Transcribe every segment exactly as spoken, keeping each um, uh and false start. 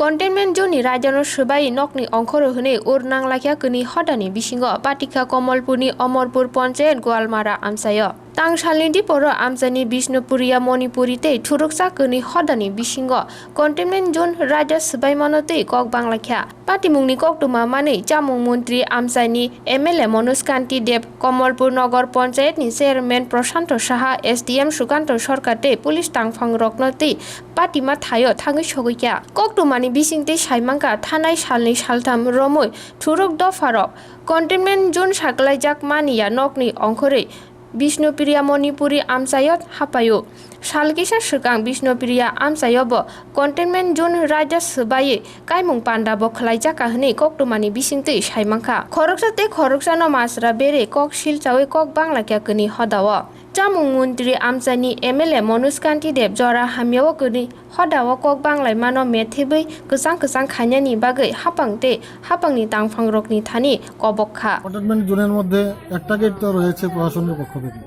Containment zone ni raida no swbai nokni ongkhoro hwnwi ur nanglaikha kwnwi hodani bisingo Patikha Komolpur ni Omorpur Ponchayat Goalmara amchaio. Tang salni diporo amchaini Bishnupriya Manipuri tei thuruksa kwnwi hodani bisingo containment zone raida swbaimano tei kok banglaikha. Patimungni koktwma manwi chamung montri amchaini M L A Manoj Kanti Deb, Komolpur Nogor Ponchayat ni chairman Prashanto Saha, S D M Sukanto Sarkar tei police tangphang rokno tei patima thaio thangwi sogwi kha. Koktwmani bisingtwi saimankha thanai salni saltham romwi thuruk dopharok containment zone saklaijak mani ya nokni ongkhorwi Bishnupriya Manipuri amchaio hapaio. Sal kisa swkang Bishnupriya amchaio bo containment zone raida swbaiwi kaimung panda bo khwlaijakha hwnwi koktwmani bisingtwi saimankha. Khoroksa tei khoroksano masra berwi kok silchawi kok banglaikha kwnwi hodao. Chamung montri amchaini M L A Manoj Kanti Deb jora hamyao kwnwi hodao kok banglaimano methebwi kwchang kwchang khainani bagwi hapang tei hapangni tangphangrokni thani kobok kha. Containment জোনের মধ্যে একটা গেট তো রয়েছে প্রশাসনের পক্ষ থেকে,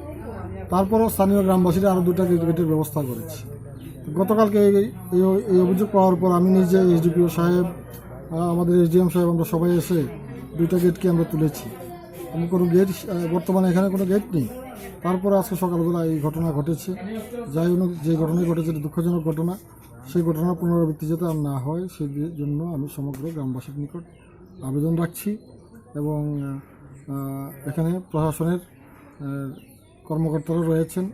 তারপরও স্থানীয় গ্রামবাসীরা আরও দুটা গেট, গেটের ব্যবস্থা করেছে। তো গতকালকে এই, এই, এই অভিযোগ পাওয়ার পর আমি নিজে এসডিপিও সাহেব, আহ, আমাদের এসডিএম সাহেব, আমরা সবাই এসে দুইটা গেটকে আমরা তুলেছি। এবং কোনো গেট, আহ, বর্তমানে এখানে কোনো গেট নেই। তারপরে আজকে সকালবেলা এই ঘটনা ঘটেছে। যাই হোক, যে ঘটনা ঘটেছে, এটা দুঃখজনক ঘটনা। সেই ঘটনার পুনরাবৃত্তি যাতে আর না হয়, সেই জন্য আমি সমগ্র গ্রামবাসীর নিকট আবেদন রাখছি। এবং, আহ, এখানে প্রশাসনের, আহ, কর্মকর্তারা রয়েছেন,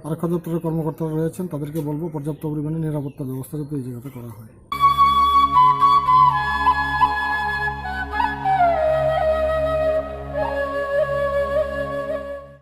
আরক্ষা দপ্তরের কর্মকর্তারা রয়েছেন, তাদেরকে বলবো পর্যাপ্ত পরিমাণে নিরাপত্তা ব্যবস্থা যাতে এই জায়গাতে করা হয়।